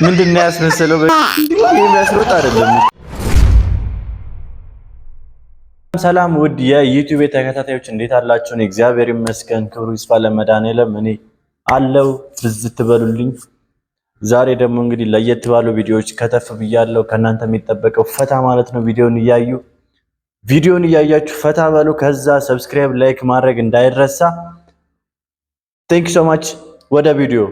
ምንድን ነው ያስመሰለው? የሚያስሮጥ አይደለም። ሰላም ውድ የ YouTube ተከታታዮች፣ እንዴት አላችሁ? እግዚአብሔር ይመስገን፣ ክብሩ ይስፋ ለመድኃኔዓለም። እኔ አለው፣ ብዝት በሉልኝ። ዛሬ ደግሞ እንግዲህ ለየት ባሉ ቪዲዮዎች ከተፍ ብያለሁ። ከእናንተ የሚጠበቀው ፈታ ማለት ነው። ቪዲዮን እያያችሁ ፈታ በሉ። ከዛ subscribe፣ like ማድረግ እንዳይረሳ። Thank you so much። ወደ ቪዲዮ።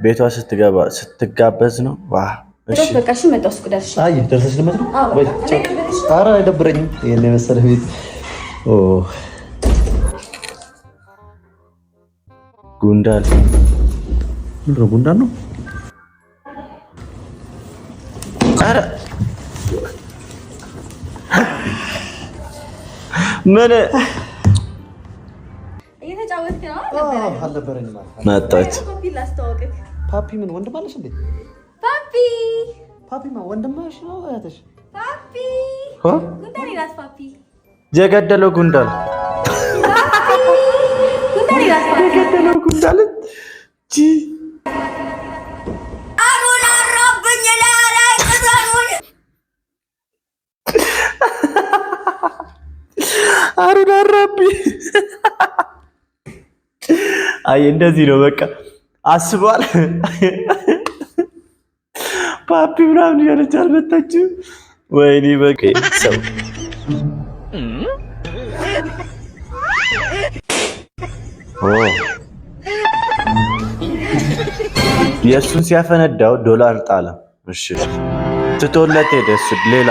ቤቷ ስትገባ ስትጋበዝ ነው። ዋ እሺ፣ በቃ እሺ፣ መጣሁ። ሱቅ ደርሼ። አይ፣ ደርሰሽ ልመት ነው ወይ? ኧረ አይደብረኝም። ይሄን የመሰለ ቤት ኦ። ጉንዳን። ምንድን ነው? ጉንዳን ነው? ኧረ ምን እየተጫወትክ ነው? አልነበረኝም ማለት መጣች። ፓፒ ላስተዋውቅህ። ፓፒ ምን ወንድም አለሽ እንዴ? ፓፒ። ፓፒ ማ ወንድምሽ ነው እህትሽ? ፓፒ ጉንዳን ይላት ፓፒ። የገደለው ጉንዳን። ጉንዳን ይላት ፓፒ። የገደለው ጉንዳን ጂ። አሩን አራብኝ ላይ ቅጠሉን። አሩን አራቢ። አይ፣ እንደዚህ ነው በቃ፣ አስቧል። ፓፒ ምናምን እያለች አልመጣችም። ወይኔ በቃ ሰው ኦ፣ የእሱን ሲያፈነዳው ዶላር ጣለ። እሺ፣ ትቶለት ሄደ። እሱ ሌላ።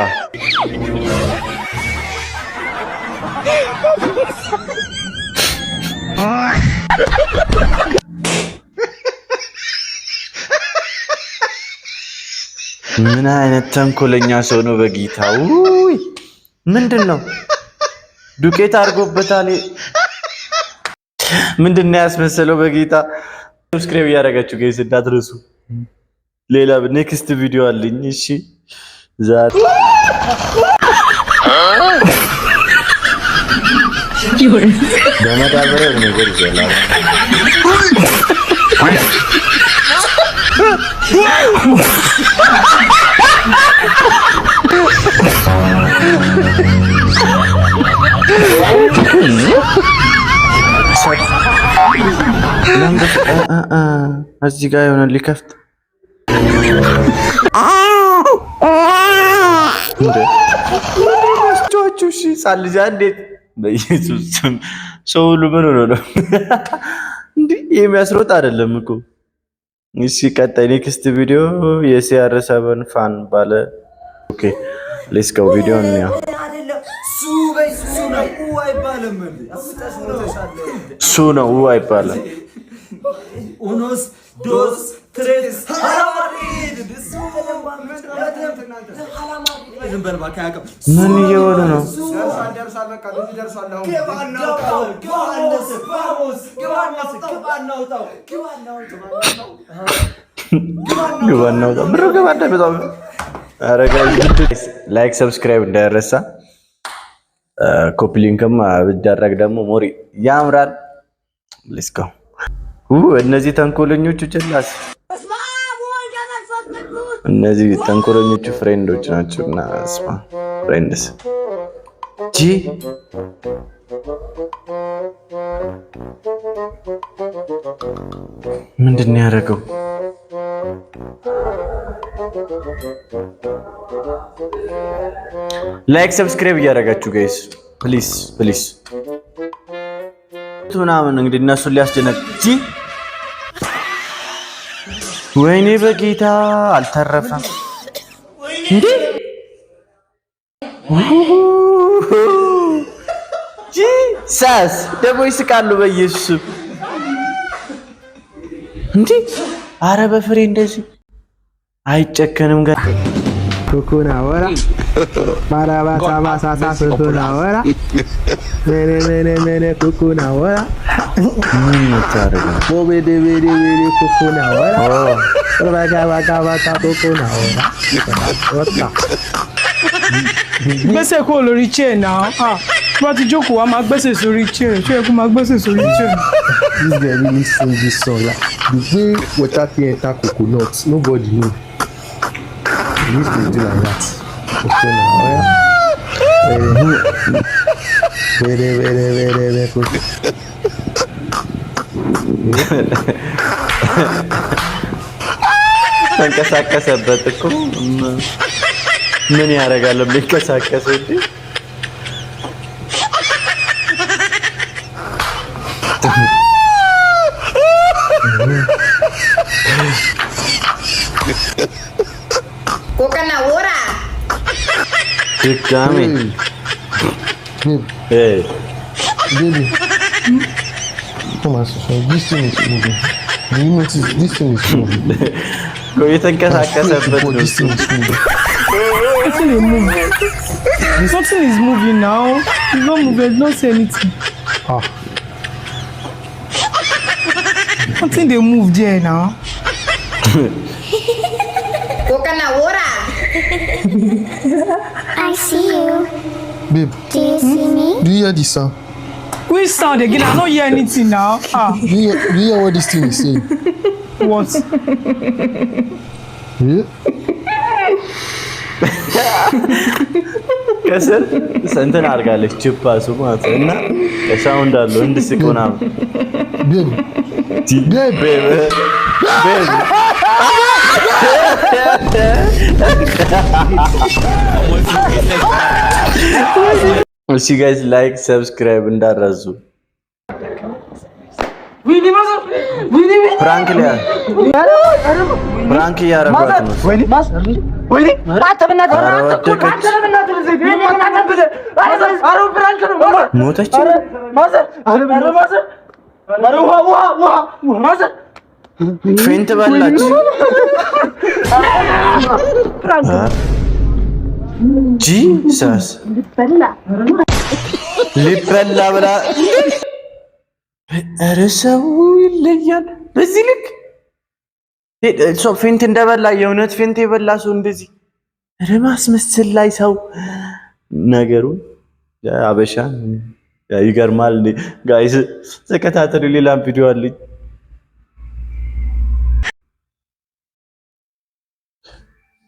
ምን አይነት ተንኮለኛ ሰው ነው? በጌታ፣ ውይ! ምንድን ነው? ዱቄት አድርጎበታል። ምንድን ነው ያስመሰለው? በጌታ፣ subscribe እያደረጋችሁ guys እንዳትረሱ። ሌላ next ቪዲዮ አለኝ። እሺ፣ ዛሬ በመዳበሪያው ነገር ይዘላል። እዚህ ጋር የሆነ ሊከፍት እንደ ምንድን ነው? እሺ፣ ህፃን ልጅ እንዴት በኢየሱስ ስም ሰው ሁሉ ምን ሆኖ ነው እንዲህ? የሚያስሮጥ አይደለም እኮ። እሺ፣ ቀጣይ next ቪዲዮ የ CR7 fan ባለ። Okay, let's go፣ ቪዲዮ እንያ። ሱ ነው፣ ኡ አይባልም። Unos, dos, tres. ዝም በል እባክህ፣ አያውቅም። ምን እየሆነ ነው? ደርሷል፣ በቃ ልጁ ደርሷል። አሁን ግባ እናውጣው፣ ግባ እናውጣው፣ ግባ እናውጣው። ግባ እናውጣ ብሩ ግባ እንዳይመጣው። ኧረ guys፣ like subscribe እንዳይረሳ። Copy link ም ቢደረግ ደግሞ more ያምራል። Let's go። እነዚህ ተንኮለኞቹ ጭላስ፣ እነዚህ ተንኮለኞቹ friend ኦች ናቸው። እና ስማ friends ጂ። ምንድን ነው ያደረገው? Like subscribe እያደረጋችሁ guys፣ please please። ምናምን እንግዲህ እነሱን ሊያስደነግ ጂ። ወይኔ በጌታ፣ አልተረፈም እንዴ! Jesus፣ ደግሞ ይስቃሉ። በኢየሱስ እንዴ! አረ በፍሬ እንደዚህ አይጨከንም። ጋር ኩኩና ወራ ባራባሳ ባሳሳ ኩኩና ወራ ሜኔ ሜኔ ሜኔ ኩኩና ወራ ምን የምታደርገው? ቦቤዴ ቤዴ ቤዴ ኩኩና ወራ ባጋ ባጋ ባጋ ኩኩና ወራ ወጣ። Gbẹ́sẹ̀ kúrò lórí chair náà. Ah, tí wọ́n ti jókòó, wá máa gbẹ́sẹ̀ sórí chair. Ṣé ẹ kó máa gbẹ́sẹ̀ sórí chair? This girl really sing this song like The way water fit enter coconut, nobody know. E use to do like that. Okay na, oya. Were were were were were. ተንቀሳቀሰበት እኮ ምን ያደርጋል? የሚንቀሳቀሰው እንዴ? Coconut water. ድጋሜ። Babe, baby. Come on, so this thing is moving. Do you notice this thing is moving? የተንቀሳቀሰበት ነው። This thing is moving. Nothing dey move. Something is moving now. It's not moving. Not say anything. Ah. Nothing dey move there now. Coconut water. I see you. Babe, Do you see me? do you hear the sound? Which sound again? I don't hear anything now. Ah, Do you hear what this thing is saying? What? Yeah? ከስር እንትን አድርጋለች ችፓሱ ማለት ነው። እና sound አለው እንድስቅ ምናምን። Babe, babe, babe, babe. እሺ guys, like subscribe እንዳረዙ። Prank ላይ prank እያረጓት ነው። ኧረ ወደቀች፣ ሞተች። Faint በላች። Jesus፣ ሊበላ ብላ። ኧረ ሰው ይለያል። በዚህ ልክ ሰው faint እንደበላ፣ የእውነት faint የበላ ሰው እንደዚህ ኧረ ማስመሰል ላይ ሰው ነገሩ አበሻ ይገርማል። Guys ተከታተሉ፣ ሌላም ቪዲዮ አለኝ።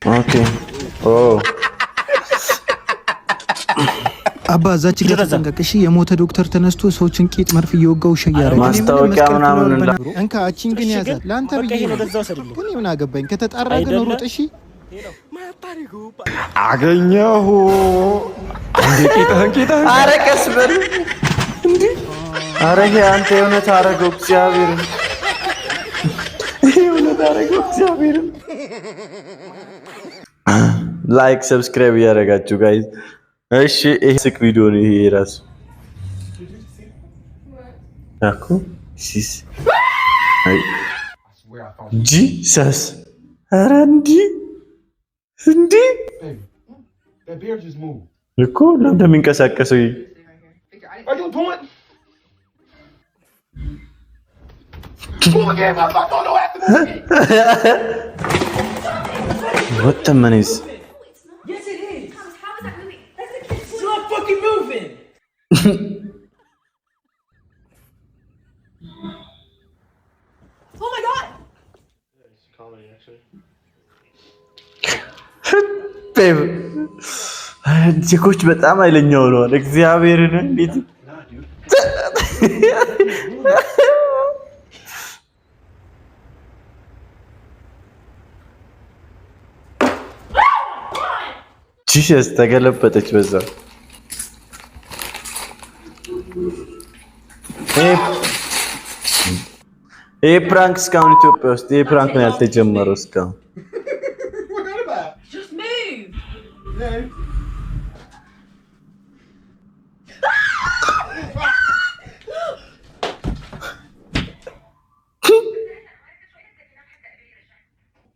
Okay, oh. አባ እዛች ጋር ተጠንቀቅ እሺ። የሞተ ዶክተር ተነስቶ ሰዎችን ቂጥ መርፍ እየወጋ ውሻ እያደረገ። ማስታወቂያ ምናምን እንካ አቺን ግን ያዛት፣ ለአንተ ብዬ ነው። እኔ ምን አገባኝ? ከተጣራ ግን ሩጥ እሺ። አገኘሁ። ቂጥህን ቂጥህን። አረ ቀስ በል እንዴ! አረ ይሄ አንተ የእውነት አረገው፣ እግዚአብሔርን ይሄ የእውነት አረገው፣ እግዚአብሔርን። Like subscribe እያደረጋችሁ guys። እሺ ይሄ ስቅ ቪዲዮ ነው። ይሄ ራሱ እኮ ሲስ Jesus። ኧረ እንዲህ እንዲህ እኮ ለምን እንደሚንቀሳቀሰው። ይሄ Are you doing? Move again, motherfucker. Don't know after move again. What the man is Yes, it is. Thomas, how is that moving? That's a kid's It's not fucking moving. Oh my God. Babe፣ ቺኮች በጣም ኃይለኛ ሆነዋል። እግዚአብሔርን እንዴት Jesus፣ ተገለበጠች በዛ። ይሄ prank እስካሁን ኢትዮጵያ ውስጥ ይሄ prank ነው ያልተጀመረው እስካሁን። Just move.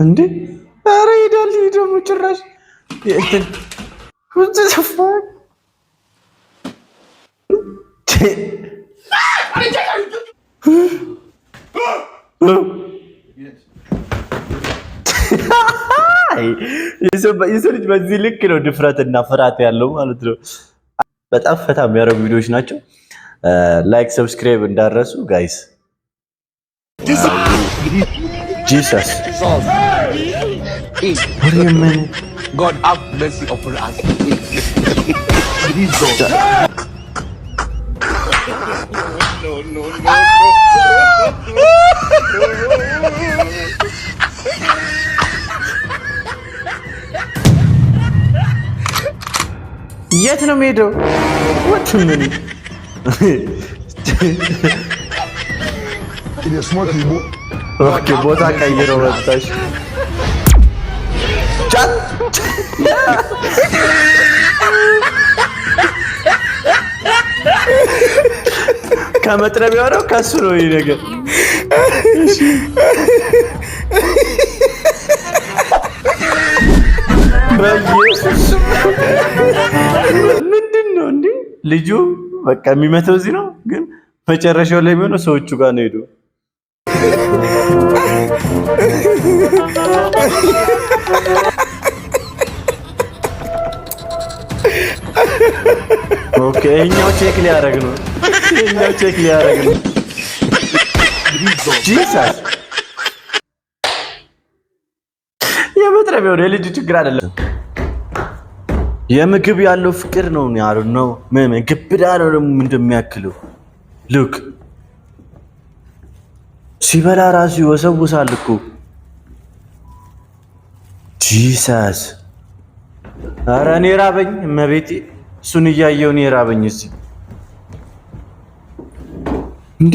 እንዴ! ኧረ ሄዳል። ይሄ ደግሞ ጭራሽ እንትን። What the fuck? የሰው ልጅ በዚህ ልክ ነው ድፍረትና ፍርሃት ያለው ማለት ነው። በጣም ፈታ የሚያደርጉ ቪዲዮዎች ናቸው። Like subscribe እንዳረሱ guys። Jesus. What do you mean? God have mercy upon us. Jesus. No, no, no, no. የት ነው የምሄደው? What a minute. Okay፣ ቦታ ቀይረው መጣሽ። ጫት ከመጥረቢያው ነው ከሱ ነው ይሄ ነገር። በኢየሱስ ምንድን ነው እንዴ? ልጁ በቃ የሚመተው እዚህ ነው፣ ግን መጨረሻው ላይ የሚሆነው ሰዎቹ ጋር ነው ሄዶ። Okay፣ ይኸኛው check ሊያደርግ ነው። ይኸኛው check ሊያደርግ ነው። Jesus፣ የመጥረቢያው ነው፣ የልጁ ችግር አይደለም። የምግብ ያለው ፍቅር ነው ያሩ ነው። ምን ግብዳ ነው ደግሞ እንደሚያክለው። Look፣ ሲበላ ራሱ ይወሰውሳል እኮ። Jesus፣ ኧረ እኔ ራበኝ፣ እመቤቴ፣ እሱን እያየሁ እኔ ራበኝ። እዚህ እንዴ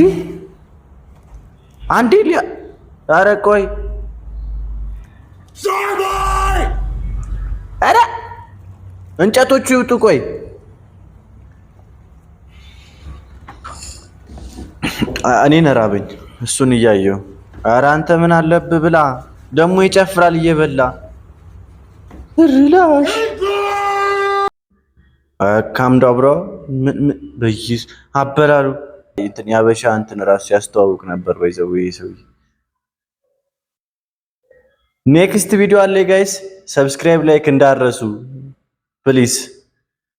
አንዴ ኧረ ቆይ፣ ኧረ እንጨቶቹ ይውጡ። ቆይ፣ እኔን ራበኝ እሱን እያየሁ። ኧረ አንተ ምን አለብህ ብላ፣ ደግሞ ይጨፍራል እየበላ። Relax calm down bro። በይስ አበላሉ እንትን ያበሻ እንትን ራሱ ያስተዋውቅ ነበር። By the way ሰውዬ next ቪዲዮ አለ guys። Subscribe፣ like እንዳረሱ please።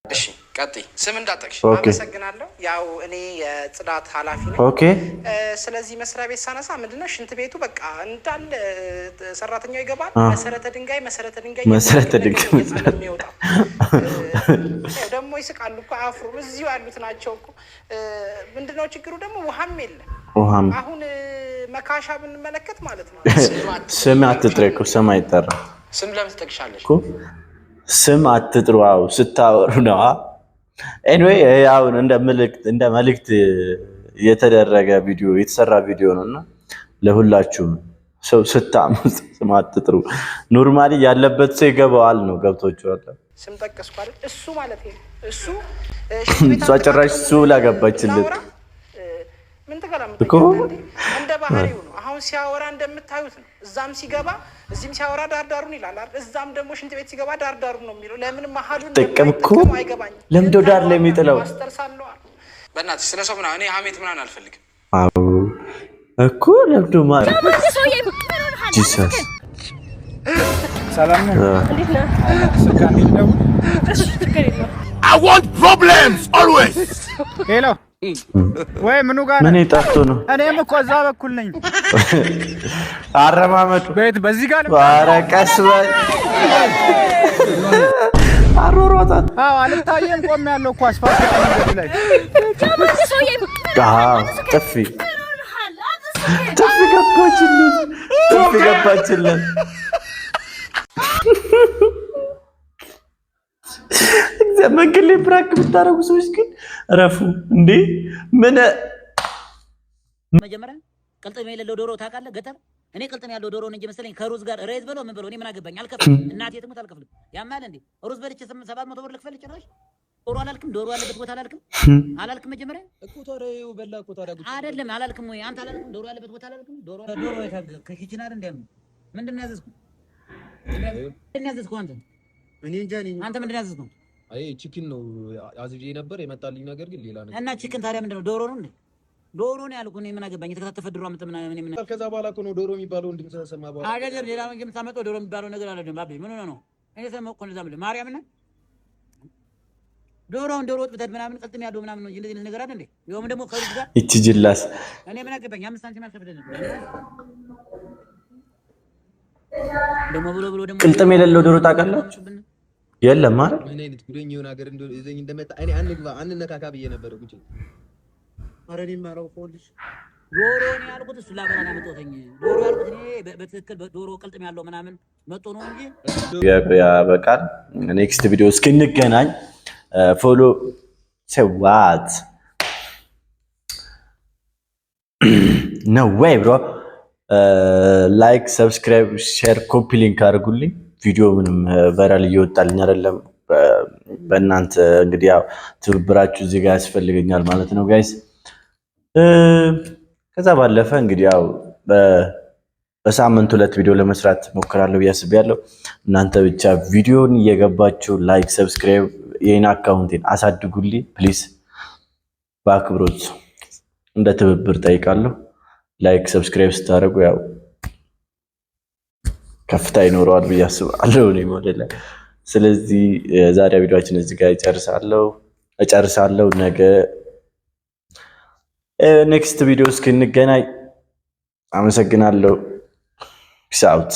እሺ ቀጥይ። ስም እንዳጠቅሽ። Okay። አመሰግናለሁ። ያው እኔ የጽዳት ኃላፊ ነኝ። ስለዚህ መስሪያ ቤት ሳነሳ ምንድነው ሽንት ቤቱ በቃ እንዳለ ሰራተኛው ይገባል። መሰረተ ድንጋይ መሰረተ ድንጋይ መሰረተ እየጣለ ድንጋይ እየጣለ የሚወጣው። ያው ደግሞ ይስቃሉ እኮ አያፍሩም። እዚሁ ያሉት ናቸው እኮ። ምንድነው ችግሩ ደግሞ ውሃም የለም። ውሃም አሁን መካሻ ብንመለከት ማለት ነው። ስም አትጥሪ እኮ፣ ስም አይጠራም። ስም ለምን ትጠቅሻለሽ? እኮ ስም አትጥሩ። አዎ ስታወሩ ነው። Anyway አሁን እንደ መልእክት የተደረገ ቪዲዮ፣ የተሰራ ቪዲዮ ነው እና ለሁላችሁም ሰው ስታሙ ስም አትጥሩ። Normally ያለበት ሰው ይገባዋል ነው፣ ገብቶችኋል። ስም ጠቀስኩ አይደል? እሱ ማለት ነው። እሱ ሽንት ቤት እሷ ጭራሽ እሱ ብላ ገባችልን። ስናወራ ምን ትገላምጠኛለህ እኮ እንዴ? እንደ ባህሪው ነው። አሁን ሲያወራ እንደምታዩት ነው። እዛም ሲገባ እዚህም ሲያወራ ዳርዳሩን ይላል አይደል? እዛም ደግሞ ሽንት ቤት ሲገባ ዳርዳሩን ነው የሚለው። ለምን መሀሉን ጥቅም እኮ እንደማይጠቀመው አይገባኝም። ለምንድነው ዳር ላይ የሚጥለው? ማስተርስ አለዋል። በእናትሽ ስለ ሰው ምናምን እኔ ሀሜት ምናምን አልፈልግም። አዎ እኮ ለምዶ ማለት Jesus። ሰላም ነው። እንዴት ነህ? ስልክ አንዴ ልደውል። እሺ፣ ችግር የለውም። I want problems always. Hello፣ ወይ ምኑ ጋር ምን ነህ? ጠፍቶ ነው? እኔም እኮ እዛ በኩል ነኝ። አረማመጡ ቤት በዚህ ጋር ኧረ ቀስ በል፣ አሮሮጣት። አዎ አልታየም። ቆሜያለሁ እኮ አስፋልት መንገድ ላይ። አዎ ጥፊ ጥፊ ገባችልን፣ ጥፊ ገባችልን። እግዚአብሔር፣ መንገድ ላይ prank የምታደርጉ ሰዎች ግን ረፉ እንዴ! ምን መጀመሪያ ቅልጥም የሌለው ዶሮ ታውቃለህ? ገጠር እኔ ቅልጥም ያለው ዶሮ ነው እንጂ መሰለኝ ከሩዝ ጋር ሬዝ በለው ምን በለው እኔ ምን አገባኝ? አልከፍልም። እናቴ ትሙት አልከፍልም። ያማል እንዴ? ሩዝ በልቼ 700 ብር ልክፈል? ጭራሽ ዶሮ አላልክም? ዶሮ ያለበት ቦታ አላልክም? አላልክም? መጀመሪያ እኮ ታዲያ ይኸው በላ እኮ ታዲያ ጉድ። አይደለም አላልክም ወይ አንተ አላልክም? ዶሮ ያለበት ቦታ አላልክም? ዶሮ ዶሮ ከ kitchen አይደል እንዴ? ምንድን ነው ያዘዝኩህ? ምንድን ነው ያዘዝኩህ አንተ? እኔ እንጃ እኔ አንተ ምንድን ነው ያዘዝኩህ? አይ chicken ነው አዝዤ ነበር፣ የመጣልኝ ነገር ግን ሌላ ነገር። እና chicken ታዲያ ምንድን ነው? ዶሮ ነው እንዴ? ዶሮ ነው ያልኩህ። እኔ ምን አገባኝ? የተከታተፈ ዶሮ አምጥተህ ምን ከዛ በኋላ እኮ ነው ዶሮ የሚባለው ድምፅ ተሰማ በኋላ። አይደለም ሌላ ምግብ የምታመጣው ዶሮ የሚባለው ነገር አይደለም። ባቢ ምን ሆነህ ነው? እኔ ሰማሁ እኮ እንደዛ የምልህ ማርያምን። ዶሮውን ዶሮ ወጥ ብትሄድ ምናምን ቅልጥም ያለው ምናምን ነው እንጂ እንደዚህ አይነት ነገር አለ እንዴ? ይኸውም ደግሞ ከሩዝ ጋር። ይቺ ጅላስ። እኔ ምን አገባኝ? 5 ሳንቲም አልከፍልም። ደግሞ ብሎ ብሎ ደግሞ ቅልጥም የሌለው ዶሮ ታውቃላችሁ? የለም አይደል? ምን አይነት ጉደኝ የሆነ ሀገር እንደሆነ ይዘኝ እንደመጣ እኔ አንግባ አንነካካ ብዬ ነበረ ቁጭ። ኧረ እኔም አላውቀውም ልጅ። ዶሮ ነው ያልኩት፣ እሱ ላበላ ነው ያመጣሁት። ዶሮ ያልኩት እኔ በትክክል ዶሮ ቅልጥም ያለው ምናምን መጦ ነው እንጂ። ያበቃል። Next ቪዲዮ እስክንገናኝ follow what no way bro፣ like፣ subscribe፣ share፣ copy link አድርጉልኝ። ቪዲዮ ምንም viral እየወጣልኝ አይደለም። በእናንተ እንግዲህ ያው ትብብራችሁ እዚህ ጋር ያስፈልገኛል ማለት ነው guys። ከዛ ባለፈ እንግዲህ ያው በሳምንት ሁለት ቪዲዮ ለመስራት ሞክራለሁ ብዬ አስቤያለሁ። እናንተ ብቻ ቪዲዮን እየገባችሁ like፣ subscribe የኔን account ኤን አሳድጉልኝ please፣ በአክብሮት እንደ ትብብር ጠይቃለሁ። Like subscribe ስታደርጉ ያው ከፍታ ይኖረዋል ብዬ አስባለሁ እኔም ወደ ላይ። ስለዚህ የዛሬ ቪዲዮአችን እዚህ ጋር እጨርሳለሁ። ነገ next ቪዲዮ እስክንገናኝ አመሰግናለሁ። Peace out.